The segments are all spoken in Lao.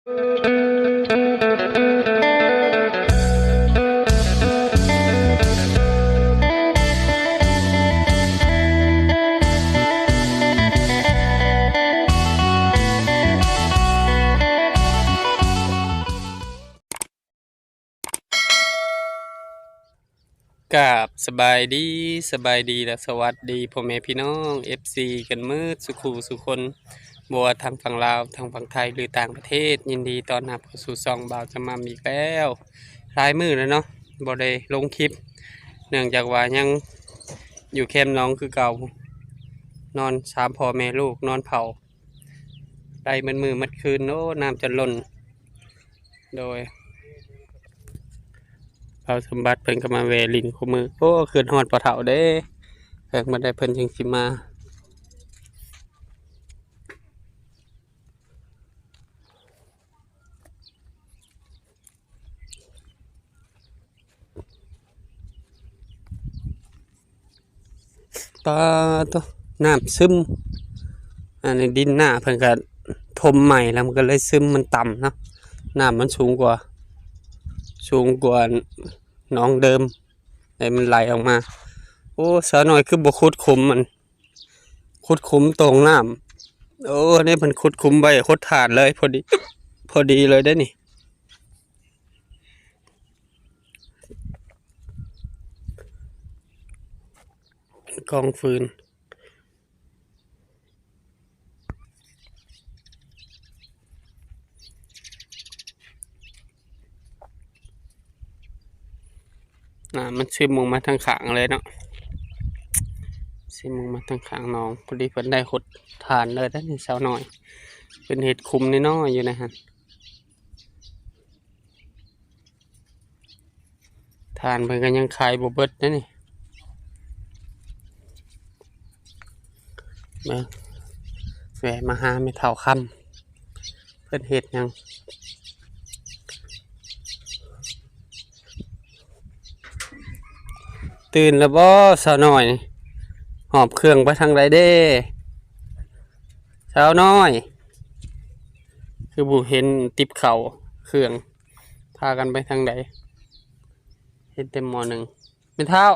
ກາບສະບາຍດີ ສະບາຍດີ ແລະ ສະຫວັດດີພໍ່ແມ່ພີ່ນ້ອງ ເອັຟຊີ ກັນໝົດສູ່ຄູ່ສູ່ຄົນ ບໍ່ວ່າທາງຝັ່ງລາວ ທາງຝັ່ງໄທ ຫຼື ຕ່າງປະເທດ. ຍິນດີຕ້ອນຮັບເຂົ້າສູ່ຊ່ອງບ່າວຈຳມ່ຳອີກແລ້ວ. ຫຼາຍມື້ແລ້ວເນາະ ບໍ່ໄດ້ລົງຄລິບ ເນື່ອງຈາກວ່າຍັງຢູ່ແຄມໜອງຄືເກົ່າ ນອນສາມພໍ່ແມ່ລູກ ນອນເຝົ້າໄດ້ໝົດມື້ໝົດຄືນ. ໂອ້ ນ້ຳຈົນລົ້ນ. ໂດຍ ບ່າວສົມບັດເພິ່ນກໍມາແວ່ຫຼິ້ນຄູ່ມື້. ໂອ້ ຄິດຮອດພໍ່ເຖົ້າເດ້ ເພິ່ນມາໄດ້ ເພິ່ນຈຶ່ງຊິມາ. ປາໂທ້ ນ້ຳຊຶມ ອັນນີ້ດິນນາເພິ່ນກະຖົມໃໝ່ແລ້ວ ມັນກະເລີຍຊຶມ ມັນຕ່ຳເນາະ ນ້ຳມັນສູງກວ່າ ສູງກວ່າໜອງເດີມ ໃຫ້ມັນໄຫຼອອກມາ. ໂອ້ ສາວນ້ອຍຄືບໍ່ຂຸດຂຸມ ອັນ ຂຸດຂຸມຕົງນ້ຳ. ໂອ້ ນີ້ເພິ່ນຂຸດຂຸມໄວ້ ຫົດຖ່ານເລີຍ ພໍດີ ພໍດີເລີຍເດ້ນີ້. ກອງຟືນ ນ້ຳມັນຊຶມອອກມາທາງຂ້າງເລີຍເນາະ ຊຶມອອກມາທາງຂ້າງໜອງ. ພໍດີເພິ່ນໄດ້ຫົດຖ່ານເລີຍເດ້ນີ້ ສາວນ້ອຍ ເພິ່ນເຮັດຂຸມນ້ອຍໆຢູ່ໃນຫັ້ນ. ຖ່ານເພິ່ນກໍຍັງຂາຍບໍ່ເບິດເດ້ນີ້. ເບິ່ງ ແວ່ມາຫາແມ່ເຖົ້າຄຳ ເພິ່ນເຮັດຫຍັງ? ຕື່ນແລ້ວບໍ່ສາວນ້ອຍ? ຫອບເຄື່ອງໄປທາງໃດເດ້ ສາວນ້ອຍ? ຄືບໍ່ເຫັນຕິບເຂົ້າເຄື່ອງ ພາກັນໄປທາງໃດ? ເຫັນແຕ່ໝໍ້ໜຶ່ງ. ແມ່ເຖົ້າ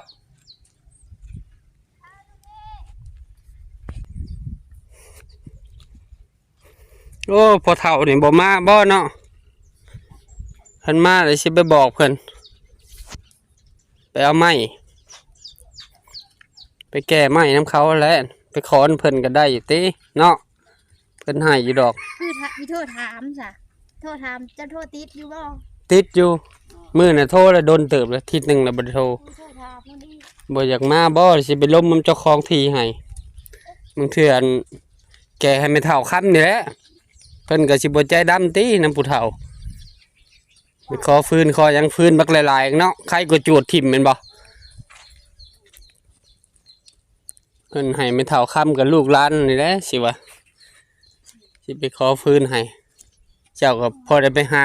ໂອ້ ພໍ່ເຖົ້ານີ້ບໍ່ມາບໍ່ເນາະ? ຄັນມາແລ້ວຊິໄປບອກເພິ່ນ ໄປເອົາໄມ້ ໄປແກ່ໄມ້ນຳເຂົາແຫຼະ ໄປຂໍນຳເພິ່ນກໍໄດ້ຢູ່ຕິເນາະ. ເພິ່ນໃຫ້ຢູ່ດອກ ຄື ໂທຖາມຊະ ໂທຖາມ ເຈົ້າໂທຕິດຢູ່ບໍ່? ຕິດຢູ່ ມື້ນະໂທແລ້ວ ດົນເຕີບແລ້ວ ທິດໜຶ່ງແລ້ວບໍ່ໄດ້ໂທ. ໂທຖາມເພິ່ນອີກ ບໍ່ຢາກມາບໍ່? ຊິໄປລົມນຳເຈົ້າຂອງທີ່ໃຫ້ ບາງເທື່ອ ອັນ ແກ່ໃຫ້ແມ່ເຖົ້າຄຳນີ້ແຫຼະ ເພິ່ນກໍຊິບໍ່ໃຈດຳຕິນຳຜູ້ເຖົ້າ ໄປຂໍຟືນຂໍຫຍັງ ຟືນບັກຫຼາຍໆເນາະ ໄຄກວ່າຈວດຖິ້ມແມ່ນບໍ່? ເພິ່ນໃຫ້ແມ່ເຖົ້າຄຳກັບລູກຫຼານນີ້ແຫຼະ ຊິວ່າ ຊິໄປຂໍຟືນໃຫ້ ເຈົ້າກໍພໍໄດ້ໄປຫາ.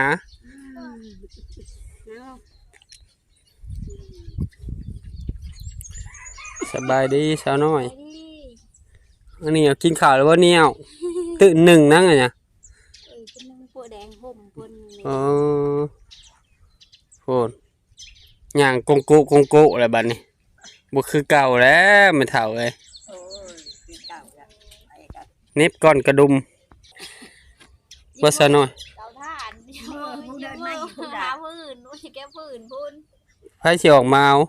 ສະບາຍດີສາວນ້ອຍ ອັນນີ້ກິນເຂົ້າແລ້ວບໍ່ນີ້? ຕື່ນໜຶ່ງນະ ອັນນີ້ ເອີ ກິນໜຶ່ງ ໂປະແດງຫົ່ມເພິ່ນນີ້. ອໍ ໂພດ ຍ່າງກົງໂກະກົງໂກະແລ້ວບັດນີ້ ບໍ່ຄືເກົ່າແລ້ວແມ່ເຖົ້າເອີຍ. ໂອ້ຍ ຄືເກົ່າແລ້ວ ໄປກັນ ເໜັບກ້ອນກະດຸມ ບໍ່ສາວນ້ອຍ? ເຕົາຖ່ານ ເອີ ຜູ້ເດີນມາອີກ ຫາຟືນ ໂອ້ຍ ແກະຟືນພຸ້ນ ໃຜຊິອອກມາເອົາ?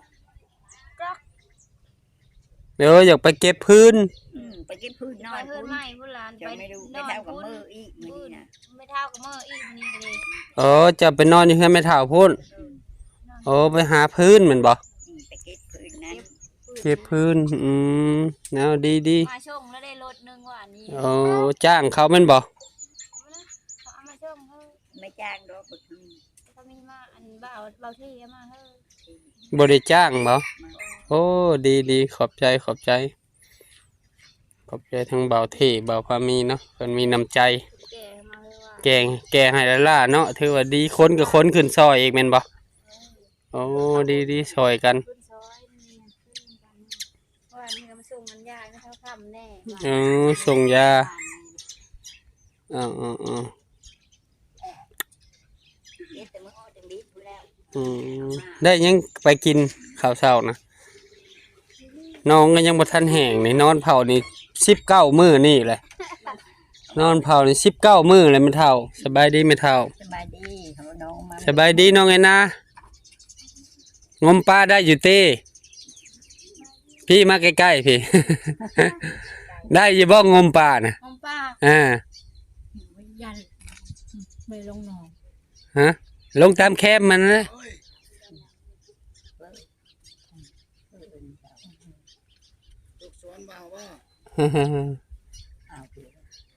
ເດີ ຢາກໄປເກັບຟືນ ອືມ ໄປເກັບຟືນນອນພຸ້ນ ໄປເຮືອນໃໝ່ພຸ້ນຫຼານ ເຈົ້າ ໄປ ແມ່ລູກ ນອນ ແມ່ເຖົ້າກໍເມືອອີກມື້ນີ້ນະ ມື້ ແມ່ເຖົ້າກໍເມືອອີກມື້ນີ້ເລີຍ. ອໍ ເຈົ້າໄປນອນຢູ່ເຮືອນແມ່ເຖົ້າພຸ້ນ. ອືມ ອໍ ໄປຫາຟືນແມ່ນບໍ່? ອືມ ໄປເກັບຟືນນັ້ນ ເກັບຟືນ ອືມ ແນວດີໆ ມາສົ່ງແລ້ວໄດ້ລົດໜຶ່ງວານນີ້. ອໍ ຈ້າງເຂົາແມ່ນບໍ່? ເຂົາເອົາມາສົ່ງເຮົາ ບໍ່ຈ້າງດອກ ເຂົາມີມາ ອັນ ບ່າວ ບ່າວເທ່ເອົາມາເຮົາ ບໍ່ໄດ້ຈ້າງບໍ່? ໂອ້ ດີໆ ຂອບໃຈ ຂອບໃຈ ຂອບໃຈທັງບ່າວເທ່ ບ່າວພາມີເນາະ ເພິ່ນມີນ້ຳໃຈ ແກ່ມາເລີຍວ່າ ແກ່ ແກ່ໃຫ້ຫຼ້າໆເນາະ ຖືວ່າດີ ຄົນກໍຄົນຂຶ້ນຊ່ອຍອີກແມ່ນບໍ່? ໂອ້ ດີໆ ຊ່ອຍກັນ ເພິ່ນຊ່ອຍ ເພາະວ່ານີ້ກໍມາສົ່ງອັນຢາໃຫ້ເຮົາຄຳແດ່ ເອີ ສົ່ງຢາ ເອີໆໆ. ເຮັດແຕ່ມື້ອອກຈັ່ງດີພຸ້ນແລ້ວ. ອືມ ໄດ້ຫຍັງໄປກິນເຂົ້າເຊົ້ານະ? ໜອງກໍຍັງບໍ່ທັນແຫ້ງນີ້ ນອນເຝົ້ານີ້ສິບເກົ້າມື້ນີ້ແຫຼະ ນອນເຝົ້ານີ້ສິບເກົ້າມື້ແລ້ວແມ່ເຖົ້າ. ສະບາຍດີແມ່ເຖົ້າ. ສະບາຍດີນ້ອງມາ. ສະບາຍດີນ້ອງແອນນາ. ງົມປາໄດ້ຢູ່ຕິ? ພີ່ມາໃກ້ໆ ພີ່ ໄດ້ຢູ່ບໍ່ງົມປານະ? ງົມປາ ອ່າ ຢ້ານໄປລົງໜອງ. ຮະ? ລົງຕາມແຄມມັນນະ.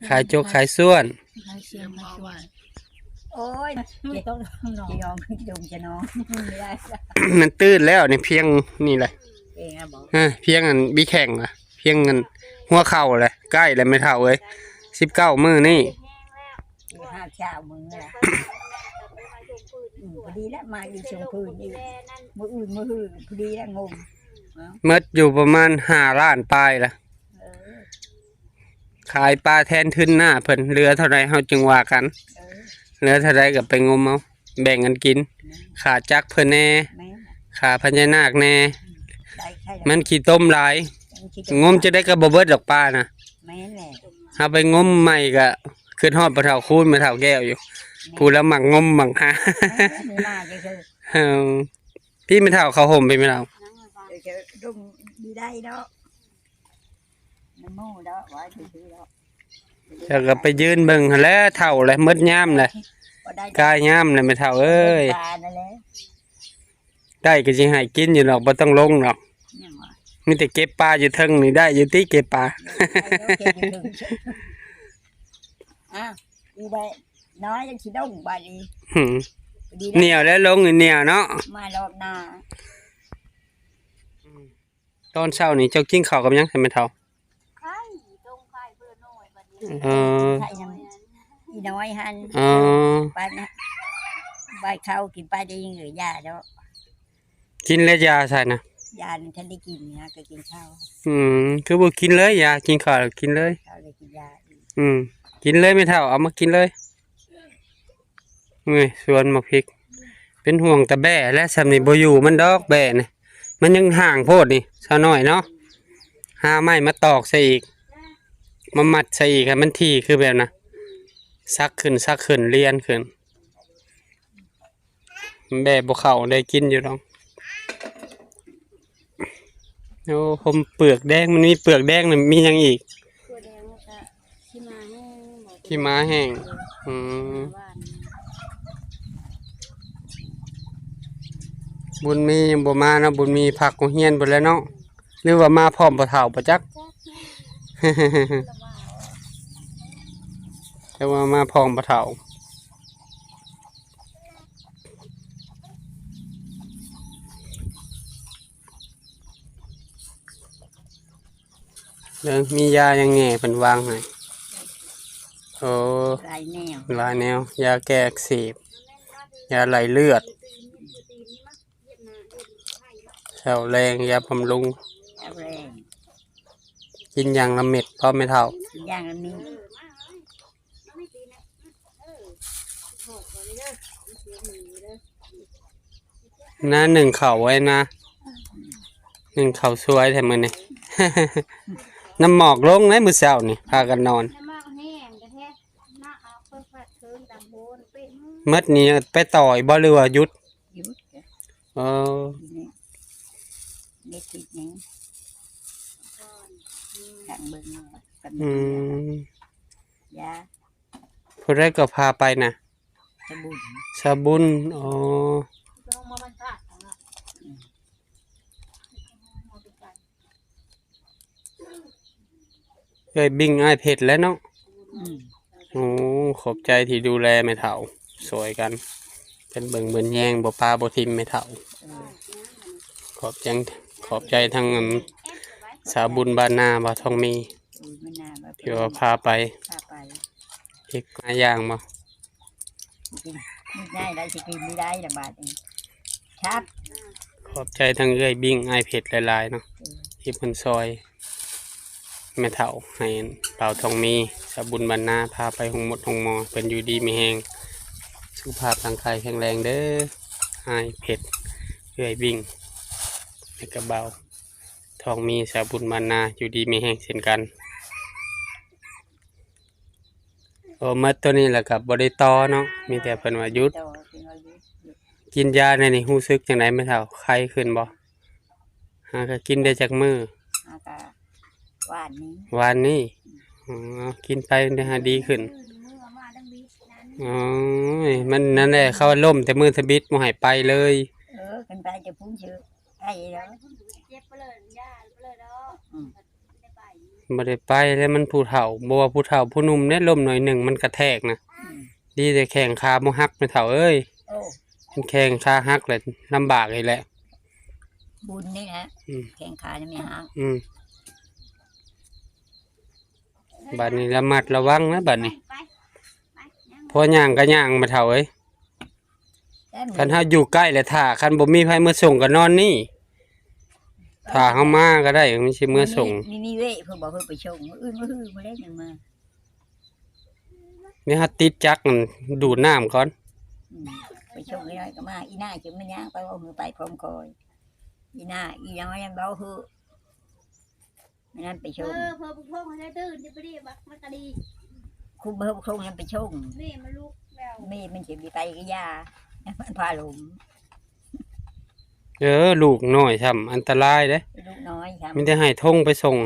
ຂາຍຈົກຂາຍສ່ວນ. ໂອ້ຍ ຈະຕ້ອງນອນ ຈະຍອມ ຈະນອນ ຈະນອນ ບໍ່ໄດ້ລະ. ມັນຕື່ນແລ້ວນີ້ ພຽງນີ້ແຫຼະ. ພຽງອັນບີແຂ່ງລະ ພຽງອັນຫົວເຂົ່າແຫຼະ. ໃກ້ແລ້ວແມ່ເຖົ້າເອີຍ ສິບເກົ້າມື້ນີ້ ຫ້າຊາວມື້ລະ. ອືມ ພໍດີແລ້ວ ມາອີກສອງຄືນອີກ ມື້ອື່ນມື້ຮືພໍດີແລ້ວງົມ. ເອີ ໝົດຢູ່ປະມານຫ້າລ້ານປາຍລະ. ເອີ ຂາຍປາແທນທຶນໜ້າເພິ່ນ ເຫຼືອເທົ່າໃດເຮົາຈຶ່ງວ່າກັນ. ເອີ ເຫຼືອເທົ່າໃດກໍໄປງົມເອົາ ແບ່ງກັນກິນ. ແມ່ນ ຄ່າຈັກເພິ່ນແດ່ ແມ່ນ ຄ່າພະຍານາກແດ່. ອືມ ໄດ້ ໄດ້ລະ ມັນຂີ້ຕົມຫຼາຍ ມັນຂີ້ຕົມ ງົມຈັ່ງໃດກໍບໍ່ເບິດດອກປານະ. ແມ່ນແຫຼະ ເຮົາໄປງົມໃໝ່ກໍຄິດຮອດພໍ່ເຖົ້າຄູນ ແມ່ເຖົ້າແກ້ວຢູ່. ແມ່ນ ຜູ້ລະມັກງົມມັກຫາ. ແມ່ນ ມາເດີ. ເອີ ພີ່ແມ່ເຖົ້າ ເຂົ້າຮົ່ມ ພີ່ແມ່ເຖົ້າ. ເອີ ລົມດີໄດ້ເນາະ ມັນໂມ້ເນາະ ວ່າຊື່ໆເນາະ. ແລ້ວກໍໄປຢືນເບິ່ງຫັ້ນແຫຼະ ເຖົ້າແຫຼະ ໝົດຍາມແຫຼະ ບໍ່ໄດ້ ກາຍຍາມແຫຼະແມ່ເຖົ້າເອີຍ. ໄດ້ປານັ້ນແຫຼະ ໄດ້ກໍຊິໃຫ້ກິນຢູ່ດອກ ບໍ່ຕ້ອງລົງດອກ. ຍັງວ່າ ມີແຕ່ເກັບປາຢູ່ເທິງນີ້ ໄດ້ຢູ່ຕິເກັບປາ? ໄດ້ຢູ່ເທິງ. ອ້າວ ອີແບະນ້ອຍຍັງຊິດົງບາດນີ້. ຫືມ ດີແລ້ວ ໜຽວແລ້ວລົງນີ້ໜຽວເນາະ ມາລອບໜ້າ. ອືມ ຕອນເຊົ້ານີ້ເຈົ້າກິນເຂົ້າກັບຫຍັງໃຫ້ແມ່ເຖົ້າ? ໄຂ່ ຕົ້ມໄຂ່ເພື່ອນ້ອຍບັດນີ້. ເອີ ໄຂ່ນຳອີນ້ອຍຫັ້ນ. ເອີ ປານະ ບາດເຂົ້າກິນປາໄດ້ຍິງເອີຍ ຢາດອກ. ກິນແລ້ວຢາໃສ່ນະ? ຢາມັນທັນໄດ້ກິນນະ ກໍກິນເຂົ້າ. ອືມ ຄືບໍ່ກິນເລີຍຢາ ກິນເຂົ້າແລ້ວກິນເລີຍ. ເຂົ້າແລ້ວກິນຢາ. ອືມ ກິນເລີຍແມ່ເຖົ້າ ເອົາມາກິນເລີຍ. ນີ້ ສວນໝາກພິກ ເປັນຫ່ວງແຕ່ແບ້ແຫຼະ ຊ່ຳນີ້ບໍ່ຢູ່ມັນດອກ ແບ້ນີ້ ມັນຍັງຫ່າງໂພດນີ້ ສາວນ້ອຍເນາະ. ຫາໄມ້ມາຕອກໃສ່ອີກ ມາມັດໃສ່ອີກ ໃຫ້ມັນຖີ່ຄືແບບນະ ສັກຂຶ້ນ ສັກຂຶ້ນ ລຽນຂຶ້ນ. ແບ້ບໍ່ເຂົ້າ ໄດ້ກິນຢູ່ດອກ. ໂອ້ ຫົ່ມເປືອກແດງ ມັນມີເປືອກແດງນະ ມີຫຍັງອີກ? ຖົ່ວແດງ ແລ້ວກະຂີ້ໝາແຫ້ງ. ຂີ້ໝາແຫ້ງ. ອືມ ບຸນມີຍັງບໍ່ມາເນາະ ບຸນມີພັກໂຮງຮຽນພຸ້ນແຫຼະເນາະ ຫຼືວ່າມາພ້ອມພໍ່ເຖົ້າບໍ່ຈັກ. ແຕ່ວ່າມາພ້ອມພໍ່ເຖົ້າ. ເບິ່ງ ມີຢາຫຍັງແດ່ເພິ່ນວາງໃຫ້? ໂອ້ ຫຼາຍແນວ ຫຼາຍແນວ ຢາແກ້ອັກເສບ ຢາໄຫຼເລືອດ ເຊົ້າແລງ ຢາບຳລຸງ. ເຈົ້າແລງ ກິນຢ່າງລະເມັດ ພໍ່ແມ່ເຖົ້າ. ກິນຢ່າງລະເມັດ. ນາໜຶ້ງເຂົ້າໄວ້ນາ ໜຶ້ງເຂົ້າສວຍແທ້ມື້ນີ້. ນ້ຳໝອກລົງໃນມື້ເຊົ້ານີ້ ພາກັນນອນ. ໝົດນີ້ໄປຕໍ່ອີກບໍ່ ຫຼືວ່າຢຸດ? ຢຸດ. ເອີ ເຮັດຜິດຫຍັງ? ທາງເບິ່ງ ອືມ ຢາ ຜູ້ໃດກໍພາໄປນະ? ສາບຸນ. ສາບຸນ. ອໍ ເອື້ອຍບິ້ງອ້າຍເພັດແຫຼະເນາະ. ອືມ ໂອ້ ຂອບໃຈທີ່ດູແລແມ່ເຖົ້າ ຊ່ວຍກັນເປັນເບິ່ງເປັນແຍງ ບໍ່ປະບໍ່ຖິ້ມແມ່ເຖົ້າ. ເອີ ຂອບໃຈ ຂອບໃຈທັງ ອັນ ສາວບຸນບ້ານນາ ບ່າວທອງມີ ໂອ້ຍ ບ້ານນາ ທີ່ວ່າພາໄປ ພາໄປ ເຮັດມາຢ່າງບໍ່? ກິນ ມື້ໃຫຍ່ໄດ້ຊິກິນບໍ່ໄດ້ລະບາດນີ້ຄັບ. ຂອບໃຈທັງເອື້ອຍບິ້ງອ້າຍເພັດຫຼາຍໆເນາະ ເອີ ທີ່ເພິ່ນຊ່ອຍແມ່ເຖົ້າ ໃຫ້ບ່າວທອງມີ ສາວບຸນບ້ານນາ ພາໄປໂຮງໝົດໂຮງໝໍ ເພິ່ນຢູ່ດີມີແຮງ ສຸ ສຸຂະພາບຮ່າງກາຍແຂງແຮງເດີ ອ້າຍເພັດ ເອື້ອຍວິ່ງ ແລະກະບ່າວທອງມີ ສາວບຸນບ້ານນາ ຢູ່ດີມີແຮງເຊັ່ນກັນ. ໂອ ໝົດໂຕນີ້ແລ້ວກະບໍ່ໄດ້ຕໍ່ເນາະ ມີແຕ່ເພິ່ນວ່າຢຸດ. ຕໍ່ເພິ່ນວ່າຢຸດ. ກິນຢາແນວນີ້ຮູ້ສຶກຈັ່ງໃດແມ່ເຖົ້າ? ໄຄຂຶ້ນບໍ່? ຫາກະກິນໄດ້ຈັກມື້? ຫາກະວານນີ້. ວານນີ້? ອໍ ກິນໄປໄດ້ຫາດີຂຶ້ນ. ອໍ ມັນນັ້ນແຫຼະ ເຂົາວ່າລົ້ມແຕ່ມື້ທຳອິດ ບໍ່ໃຫ້ໄປເລີຍ. ເອີ ຄັນໄປຈະພຸ້ນຊື່ ໄປແລ້ວ ເຈັບໄປເລີຍ ຢ້ານໄປເລີຍດອກ. ອືມ ບໍ່ໄດ້ໄປແລ້ວ ມັນຜູ້ເຖົ້າ ບໍ່ວ່າຜູ້ເຖົ້າຜູ້ໜຸ່ມເດ້ ລົ້ມໜ້ອຍໜຶ່ງມັນກະແທກນະ. ອືມ ດີແຕ່ແຂ້ງຂາບໍ່ຫັກແມ່ເຖົ້າເອີຍ. ໂອ້ ຄັນແຂ້ງຂາຫັກແລ້ວລຳບາກອີກແຫຼະ. ບຸນນີ້ແຫຼະ. ອືມ ແຂ້ງຂາຍັງບໍ່ຫັກ. ອືມ ບາດນີ້ລະມັດລະວັງນະບາດນີ້. ພໍຍ່າງກະຍ່າງແມ່ເຖົ້າເອີຍ. ຄັນເຮົາຢູ່ໃກ້ແລ້ວຖ້າ ຄັນບໍ່ມີໃຜເມືອສົ່ງກະນອນນີ້ ຖ້າເຮົາມາກະໄດ້ ມັນຊິເມືອສົ່ງ. ມີ ມີເວະເພິ່ນບອກເພິ່ນໄປສົ່ງ ມື້ອື່ນມື້ຮືມື້ແລງຈັ່ງມາ. ນີ້ເຮົາຕິດຈັກນັ້ນດູດນ້ຳກ່ອນ. ອືມ ໄປສົ່ງອີນ້ອຍກະມາ ອີໜ້າຈຶ່ງມາຍ່າງໄປ ເວົ້າມືໄປພ້ອມຂ້ອຍ. ອີໜ້າ ອີນ້ອຍນັ້ນເວົ້າຄື ມື້ນັ້ນໄປຊົງ ເອີ ເພິ່ນບໍ່ຊົງໃຫ້ຕື່ນ ຈະໄປດີບັກມັນກະດີ ຄຸມເພິ່ນບໍ່ຊົງນັ້ນໄປຊົງ ແມ່ມັນລຸກແລ້ວ ແມ່ມັນຊິໄປກະຢ່າ ມັນພາລົມ. ເອີ ລູກນ້ອຍຊ້ຳອັນຕະລາຍເດ້ ລູກນ້ອຍຊ້ຳ ມີແຕ່ໃຫ້ທົງໄປສົ່ງ.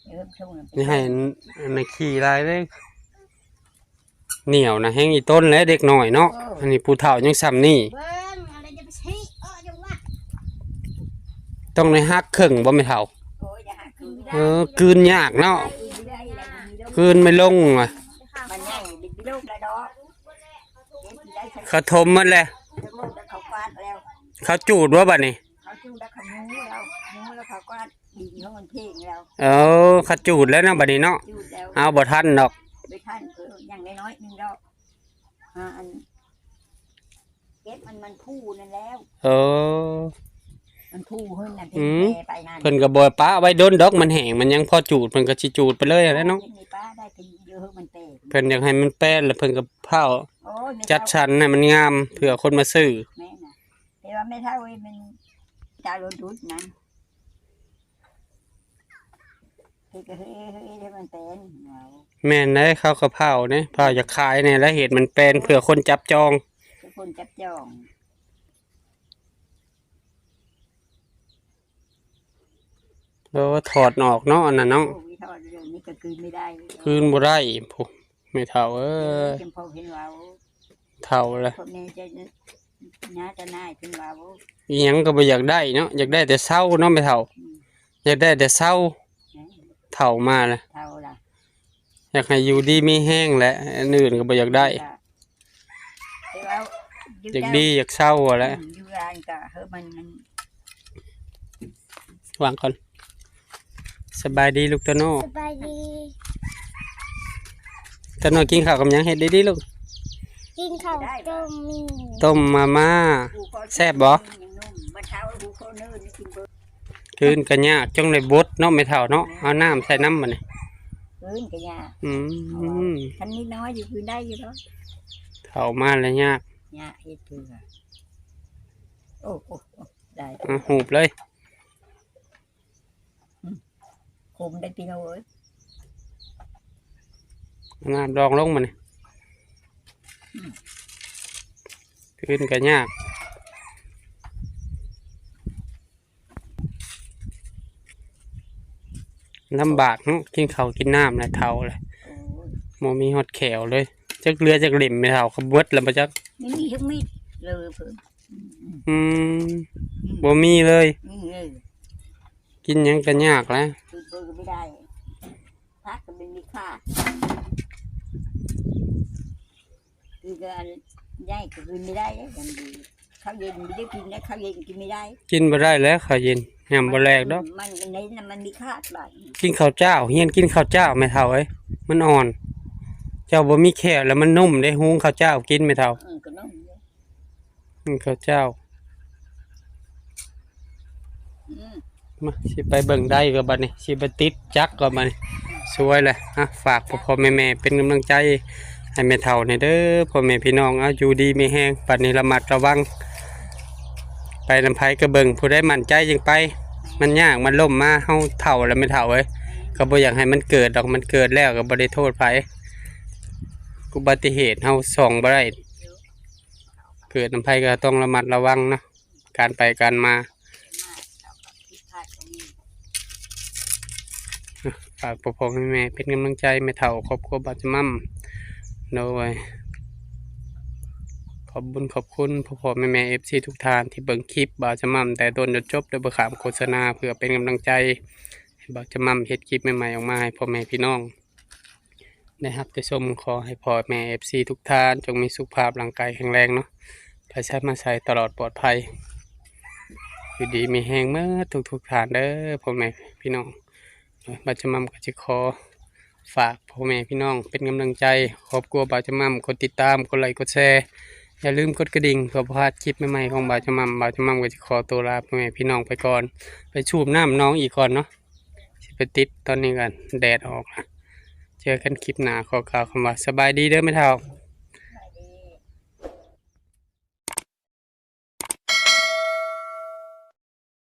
ເອີ ສົ່ງນັ້ນໄປ ນີ້ໃຫ້ອັນນັ້ນຂີ່ຫຼາຍເດ້. ໜຽວນະ ແຮງອີຕົນແຫຼະເດັກນ້ອຍເນາະ. ເອີ ອັນນີ້ຜູ້ເຖົ້າຍັງຊ່ຳນີ້ ເບິ່ງ ອັນນີ້ຈະໄປຊີ້ ເອີ ຈັ່ງວ່າ ຕ້ອງໄດ້ຫັກເຄິ່ງບໍ່ແມ່ເຖົ້າ? ໂອ້ຍ ຢ່າຫາຄືນ ເອີ ກືນຍາກເນາະ ກືນບໍ່ໄດ້ ກືນບໍ່ໄດ້ ກືນບໍ່ລົງວ່າ ມັນໃຫຍ່ ເປັນໂລກລະດອກ ເຂົາຖົມໝົດແລ້ວ ເຂົາກວາດແລ້ວ ເຂົາຈູດບໍ່ບາດນີ້? ເຂົາຈູດແລ້ວ ເຂົາມູແລ້ວ ມູແລ້ວ ເຂົາກວາດ ດິນຂອງມັນເພງແລ້ວ ເອີ ເຂົາຈູດແລ້ວເນາະບາດນີ້ເນາະ ຈູດແລ້ວ ເອົາບໍ່ທັນດອກ ບໍ່ທັນ ເອີ ຢ່າງນ້ອຍໆໜຶ່ງດອກ ຫາອັນ ເກັບມັນ ມັນພູນັ້ນແລ້ວ ເອີ ມັນພູເພິ່ນນັ້ນ ອືມ ເພິ່ນກະບໍ່ປະໄວ້ດົນດອກ ມັນແຫ້ງ ມັນຍັງພໍຈູດ ເພິ່ນກະຊິຈູດໄປເລີຍຫັ້ນແຫຼະເນາະ ເພິ່ນຢາກໃຫ້ມັນແປນ ແລ້ວເພິ່ນກະພ້າວ ໂອ້ຍ ຈັດສັນໃຫ້ມັນງາມ ເພື່ອຄົນມາຊື້ ແມ່ນນະ ແຕ່ວ່າແມ່ເຖົ້າເອີຍ ມັນຈະລົດດຸດນັ້ນ ເຮັດກະເຮັດ ເຮັດໃຫ້ມັນແປນ ແມ່ນເດ້ ເຂົາກະພ້າວເດ້ ພ້າວຢາກຂາຍແດ່ ແລະເຮັດມັນແປນ ເພື່ອຄົນຈັບຈອງ ເພື່ອຄົນຈັບຈອງ ໂອ້ ຖອດອອກເນາະ ອັນນັ້ນເນາະ ໂອ້ຍ ຖອດ ດຽວນີ້ກະຄືນບໍ່ໄດ້ ຄືນບໍ່ໄດ້ພຸ້ນ ແມ່ເຖົ້າເອີຍ ເອີ ຈັ່ງພໍເຫັນເວົ້າ ເຖົ້າແລ້ວ ພໍ່ແມ່ຈະ ຍາຈະນາຍເພິ່ນວ່າ ໂອ້ ອີ່ຫຍັງກະບໍ່ຢາກໄດ້ເນາະ ຢາກໄດ້ແຕ່ເຊົາເນາະແມ່ເຖົ້າ ອືມ ຢາກໄດ້ແຕ່ເຊົາ ເອີ ເຖົ້າມາແລ້ວ ເຖົ້າລະ ຢາກໃຫ້ຢູ່ດີມີແຮງແຫຼະ ອັນອື່ນກະບໍ່ຢາກໄດ້ ແຕ່ວ່າຢູ່ ຢາກດີຢາກເຊົາຫັ້ນແຫຼະ ອືມ ຢູ່ຮ້ານກະເຮີມັນ ມັນ ວາງກ່ອນ ສະບາຍດີລູກໂຕໂນ່ ສະບາຍດີ ໂຕໂນ່ກິນເຂົ້າກັບຫຍັງ? ເຮັດດີໆລູກ ກິນເຂົ້າຕົ້ມ ຕົ້ມມາມ່າ ແຊບບໍ່? ຄືນກະຍາກ ຈົ່ງໄດ້ບົດເນາະແມ່ເຖົ້າເນາະ ເອົານ້ຳໃສ່ນຳບາດນີ້ ຄືນກະຍາກ ອືມ ຄັນນິດໜ້ອຍຢູ່ຄືນໄດ້ຢູ່ດອກ ເຖົ້າມາແລ້ວຍາກ ຍາກເຮັດຄື ໂອ້ ໂອ້ ໄດ້ ອາ ຫູບເລີຍ ອືມ ຂົມໄດ້ພີ່ນ້ອງເອີຍ ນ້ຳດອງລົງມານີ້ ອືມ ຄືນກະຍາກ ລຳບາກເນາະ ກິນເຂົ້າກິນນ້ຳແລ້ວ ເຖົ້າແລ້ວ ໂອ້ຍ ບໍ່ມີຮອດແຂ້ວເລີຍ ຈັກເຫຼືອຈັກເຫຼັ້ມແມ່ເຖົ້າ ກະເບິດແລ້ວບໍ່ຈັກ ມີຈັກມິດເລີຍເພິ່ນ ອືມ ອືມ ບໍ່ມີເລີຍ ອືມ ກິນຫຍັງກະຍາກແຫຼະ ກິນເພິ່ນກະບໍ່ໄດ້ ຜັກກະບໍ່ມີຂາດ ຄືກະອັນໃຫຍ່ກະກິນບໍ່ໄດ້ເດ້ ເຂົ້າເຢັນບໍ່ໄດ້ກິນໄດ້ ເຂົ້າເຢັນກິນບໍ່ໄດ້ ກິນບໍ່ໄດ້ແລ້ວເຂົ້າເຢັນ ຍາມບໍ່ແລກດອກ ມັນ ມັນ ມັນມີຂາດບາດ ກິນເຂົ້າເຈົ້າ ຮຽນກິນເຂົ້າເຈົ້າແມ່ເຖົ້າເອີຍ ມັນອ່ອນ ເຈົ້າບໍ່ມີແຂ້ວແລ້ວມັນນຸ້ມເດ້ ຫຸງເຂົ້າເຈົ້າກິນແມ່ເຖົ້າ ເອີ ກະນຸ້ມເດ້ ກິນເຂົ້າເຈົ້າ ອືມ ມາ ຊິໄປເບິ່ງໄດ້ກະບາດນີ້ ຊິໄປຕິດຈັກກະບາດນີ້ ສວຍແຫຼະ ອາ ຝາກພໍ່ໆແມ່ໆເປັນກຳລັງໃຈ ໃຫ້ແມ່ເຖົ້າແດ່ເດີພໍ່ແມ່ພີ່ນ້ອງ. ເອົາ ຢູ່ດີມີແຮງ. ບັດນີ້ລະມັດລະວັງ ໄປນຳໃຜກໍເບິ່ງ ຜູ້ໃດໝັ້ນໃຈຈຶ່ງໄປ. ມັນຍາກ ມັນລົ້ມມາ ເຮົາເຖົ້າແລ້ວແມ່ເຖົ້າເອີຍ. ກໍບໍ່ຢາກໃຫ້ມັນເກີດດອກ ມັນເກີດແລ້ວກໍບໍ່ໄດ້ໂທດໃຜ. ອຸບັດຕິເຫດເຮົາສ່ອງບໍ່ໄດ້. ເກີດນຳໃຜກໍຕ້ອງລະມັດລະວັງເນາະ ການໄປການມາ. ຝາກພໍ່ໆແມ່ໆເປັນກຳລັງໃຈແມ່ເຖົ້າຄອບຄົວບ່າວຈະໝ່ຳ. ໂດຍ ຂອບບຸນຂອບຄຸນພໍ່ໆແມ່ໆ ເອັຟຊີ ທຸກທ່ານທີ່ເບິ່ງຄລິບບ່າວຈະໝ່ຳແຕ່ຕົ້ນຈົນຈົບ ໂດຍບໍ່ຂ້າມໂຄສະນາ ເພື່ອເປັນກຳລັງໃຈໃຫ້ບ່າວຈະໝ່ຳເຮັດຄລິບໃໝ່ໆອອກມາໃຫ້ພໍ່ແມ່ພີ່ນ້ອງ ໄດ້ຮັບໄດ້ຊົມ. ຂໍໃຫ້ພໍ່ແມ່ ເອັຟຊີ ທຸກທ່ານ ຈົ່ງມີສຸຂະພາບຮ່າງກາຍແຂງແຮງເນາະ, ໄປໃສມາໃສຕະຫຼອດປອດໄພ ຢູ່ດີມີແຮງເໝິດທຸກໆທ່ານເດີພໍ່ແມ່ພີ່ນ້ອງ. ບ່າວຈະໝ່ຳກໍຊິຂໍຝາກພໍ່ແມ່ພີ່ນ້ອງເປັນກຳລັງໃຈ ຄອບຄົວບ່າວຈະໝ່ຳ ກົດຕິດຕາມ ກົດໄລ ກົດແຊ ຢ່າລືມກົດກະດິ່ງ ເພື່ອບໍ່ພາດຄລິບໃໝ່ໆຂອງບ່າວຈະໝ່ຳ. ບ່າວຈະໝ່ຳກໍຊິຂໍຕົວລາພໍ່ແມ່ພີ່ນ້ອງໄປກ່ອນ ໄປສູບນ້ຳໜອງອີກກ່ອນເນາະ. ຊິໄປຕິດຕອນນີ້ກັນ ແດດອອກລະ. ເຈີກັນຄລິບໜ້າ ຂໍກ່າວຄຳວ່າສະບາຍດີເດີແມ່ເຖົ້າ.